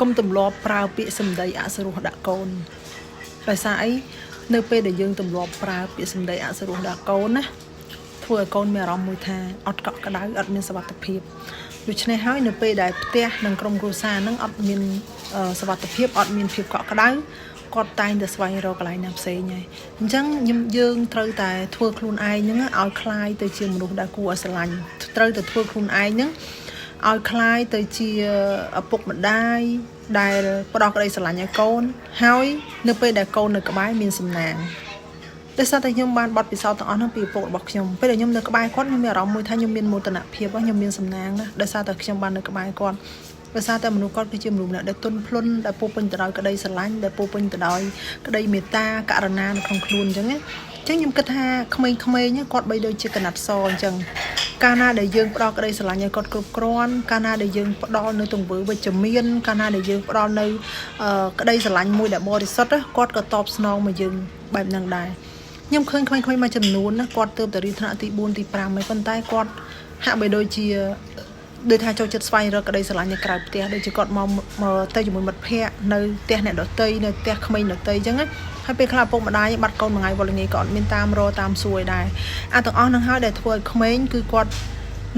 កុំទម្លាប់ប្រើពាក្យសម្ដីអសុរោះដាក់កូនដោយសារអីនៅពេលដែលយើងទម្លាប់ប្រើពាក្យសម្ដីអសុរោះដាក់កូនណាធ្វើឲ្យកូនមានអារម្មណ៍មួយថាអត់កក់ក្ដៅអត់មានសុវត្ថិភាពដូច្នេះហើយនៅពេលដែលផ្ទះនិងក្រុមគ្រួសារនឹងអត់មានសុវត្ថិភាពអត់មានភាពកក់ក្ដៅគាត់តែងតែស្វែងរកកន្លែងណាផ្សេងហើយអញ្ចឹងខ្ញុំយើងត្រូវតែធ្វើខ្លួនឯងហ្នឹងឲ្យคล้ายទៅជាមនុស្សដែលគួរឲ្យស្រឡាញ់ត្រូវតែធ្វើខ្លួនឯងហ្នឹងឲ្យคล้ายទៅជាឪពុកម្ដាយដែលផ្ដល់ក្តីស្រឡាញ់ឲ្យកូនហើយនៅពេលដែលកូននៅក្បែរមានសំណាងដោយសារតែខ្ញុំបានបទពិសោធន៍ទាំងអស់ហ្នឹងពីឪពុករបស់ខ្ញុំពេលដែលខ្ញុំនៅក្បែរគាត់ខ្ញុំមានអារម្មណ៍មួយថាខ្ញុំមានមោទនភាពខ្ញុំមានសំណាងណាដោយសារតែខ្ញុំបាននៅក្បែរគាត់ដោយសារតែមនុស្សគាត់គឺជាមនុស្សម្នាក់ដែលទន់ភ្លន់ដែលពោពេញទៅដោយក្តីស្រឡាញ់ដែលពោពេញទៅដោយក្តីមេត្តាករុណានៅក្នុងខ្លួនអញ្ចឹងណាអញ្ចឹងខ្ញុំគិតថាក្មេងៗគាត់បីដូចជាកណាត់សអញ្ចឹងកាលណាដែលយើងផ្ដល់ក្តីស្រឡាញ់ឲ្យគាត់គ្រប់គ្រាន់កាលណាដែលយើងផ្ដល់នៅទង្វើវិជ្ជមានកាលណាដែលយើងផ្ដល់នៅក្តីស្រឡាញ់មួយដែលបរិសុទ្ធគាត់ក៏តបស្នងមកយើងបែបហ្នឹងដែរខ្ញុំឃើញក្មេងៗមួយចំនួនណាគាត់ទើបតែរៀនថ្នាក់ទី4ទី5ហើយប៉ុន្តែគាត់ហាក់បីដូចជាដូចថាចូលចិត្តស្វែងរកក្តីស្រឡាញ់នៅក្រៅផ្ទះដូចជាគាត់មកទៅជាមួយមិត្តភ័ក្តិនៅផ្ទះអ្នកដទៃនៅផ្ទះក្មេងដទៃអញ្ចឹងណាហើយពេលខ្លះឪពុកម្ដាយបាត់កូនមួយថ្ងៃវល់ល្ងាចក៏អត់មានតាមរតាមសួរដែរអាទាំងអស់ហ្នឹងហើយដែលធ្វើឲ្យក្មេងគឺគាត់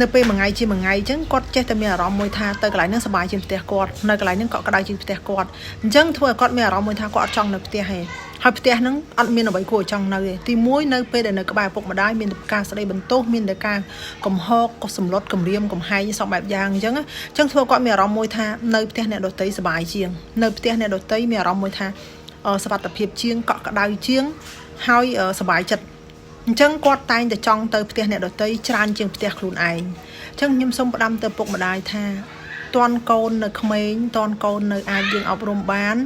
នៅពេលមួយថ្ងៃជាមួយថ្ងៃអញ្ចឹងគាត់ចេះតែមានអារម្មណ៍មួយថាទៅកន្លែងហ្នឹងសប្បាយជាងផ្ទះគាត់នៅកន្លែងហ្នឹងក៏ក្តៅជាងផ្ទះគាត់អញ្ចឹងធ្វើឲ្យគាត់មានអារម្មណ៍មួយថាគាត់អត់ចង់នៅផ្ទះទេហើយផ្ទះហ្នឹងអត់មានអ្វីគួរឲ្យចង់នៅទេទី1នៅពេលដែលនៅក្បែរឪពុកម្ដាយមានតែការស្ដីបន្ទោសមានតែការកំហកក៏សម្លុតគំរាមកំហែងសពបែបយ៉ាងអញ្ចឹងអញ្ចឹងធ្វើគាត់មានអារម្មណ៍មួយថានៅផ្ទះអ្នកដទៃសប្បាយជាងនៅផ្ទះអ្នកដទៃមានអារម្មណ៍មួយថាសុវត្ថិភាពជាងកក់ក្ដៅជាងហើយសប្បាយចិត្តអញ្ចឹងគាត់តែងតែចង់ទៅផ្ទះអ្នកដទៃច្រើនជាងផ្ទះខ្លួនឯងអញ្ចឹងខ្ញុំសូមផ្ដាំទៅពុកម្ដាយថាតន់កូននៅក្មេងតន់កូននៅអាចយើងអប់រំបាន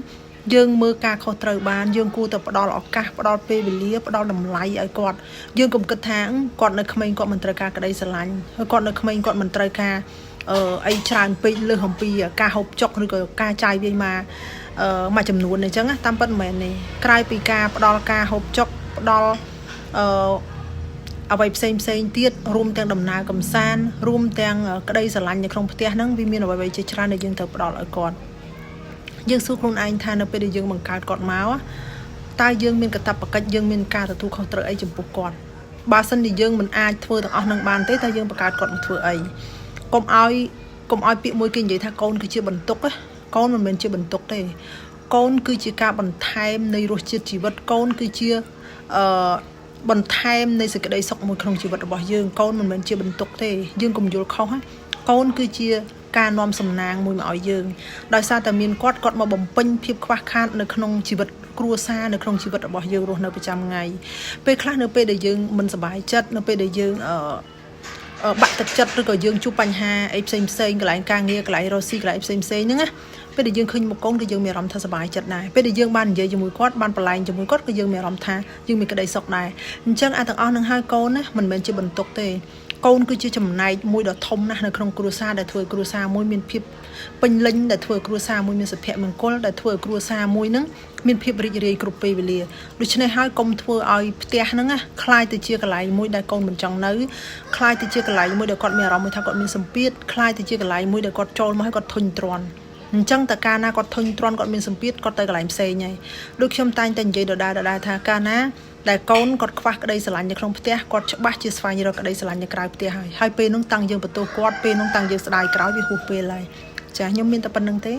យើងមើលការខុសត្រូវបានយើងគួរតែផ្ដល់ឱកាសផ្ដល់ពេលវេលាផ្ដល់តម្លៃឲ្យគាត់យើងកុំគិតថាគាត់នៅក្មេងគាត់មិនត្រូវការក្តីស្រឡាញ់ហើយគាត់នៅក្មេងគាត់មិនត្រូវការអីច្រើនពេកលើសអំពីការហូបចុកឬក៏ការចាយវាយមកមួយចំនួនអញ្ចឹងតាមពិតមិនមែនទេក្រៅពីការផ្ដល់ការហូបចុកផ្ដល់អឺអ្វីផ្សេងផ្សេងទៀតរួមទាំងដំណើរកំសាន្តរួមទាំងក្តីស្រឡាញ់នៅក្នុងផ្ទះហ្នឹងវាមានអ្វីៗជាច្រើនដែលយើងត្រូវផ្ដល់ឲ្យគាត់យើងសួរខ្លួនឯងថានៅពេលដែលយើងបង្កើតគាត់មកតើយើងមានកាតព្វកិច្ចយើងមានការទទួលខុសត្រូវអីចំពោះគាត់បើសិនជាយើងមិនអាចធ្វើទាំងអស់នឹងបានទេតើយើងបង្កើតគាត់មកធ្វើអីកុំឲ្យកុំឲ្យពាក្យមួយគេនិយាយថាកូនគឺជាបន្ទុកកូនមិនមែនជាបន្ទុកទេកូនគឺជាការបន្ថែមនៃរសជាតិជីវិតកូនគឺជាអឺបន្ថែមនៃសេចក្តីសុខមួយក្នុងជីវិតរបស់យើងកូនមិនមែនជាបន្ទុកទេយើងកុំយល់ខុសណាកូនគឺជាការនាំសំណាងមួយមកឲ្យយើងដោយសារតែមានគាត់គាត់មកបំពេញភាពខ្វះខាតនៅក្នុងជីវិតគ្រួសារនៅក្នុងជីវិតរបស់យើងរស់នៅប្រចាំថ្ងៃពេលខ្លះនៅពេលដែលយើងមិនសប្បាយចិត្តនៅពេលដែលយើងអឺបាក់ទឹកចិត្តឬក៏យើងជួបបញ្ហាអីផ្សេងផ្សេងកន្លែងការងារកន្លែងរកស៊ីកន្លែងផ្សេងផ្សេងហ្នឹងណាពេលដែលយើងឃើញមុខកូនក៏យើងមានអារម្មណ៍ថាសប្បាយចិត្តដែរពេលដែលយើងបាននិយាយជាមួយគាត់បានប្រឡែងជាមួយគាត់ក៏យើងមានអារម្មណ៍ថាយើងមានក្តីសុខដែរអញ្ចឹងអាទាំងអស់នឹងហើយកូនណាមិនមែនជាបន្ទុកទេកូនគឺជាចំណែកមួយដ៏ធំណាស់នៅក្នុងគ្រួសារដែលធ្វើឲ្យគ្រួសារមួយមានភាពពេញលេញដែលធ្វើឲ្យគ្រួសារមួយមានសុភមង្គលដែលធ្វើឲ្យគ្រួសារមួយហ្នឹងមានភាពរីករាយគ្រប់ពេលវេលាដូច្នេះហើយកុំធ្វើឲ្យផ្ទះហ្នឹងណាคล้ายទៅជាកន្លែងមួយដែលកូនមិនចង់នៅคล้ายទៅជាកន្លែងមួយដែលគាត់មានអារម្មណ៍មួយថាគាត់មានសម្ពាធคล้ายទៅជាកន្លែងមួយដែលគាត់ចូលមកហើយគាត់ធុញទ្រាន់អញ្ចឹងតើកាលណាគាត់ធុញទ្រាន់គាត់មានសម្ពាធគាត់ទៅកន្លែងផ្សេងហើយដូចខ្ញុំតែងតែនិយាយដដែលដដែលថាកាលណាដែលកូនគាត់ខ្វះក្តីស្រឡាញ់នៅក្នុងផ្ទះគាត់ច្បាស់ជាស្វែងរកក្តីស្រឡាញ់នៅក្រៅផ្ទះហើយហើយពេលនោះតាំងយើងបន្ទោសគាត់ពេលនោះតាំងយើងស្ដាយក្រោយវាហួសពេលហើយចាខ្ញុំមានតែប៉ុណ្្នឹងទេ។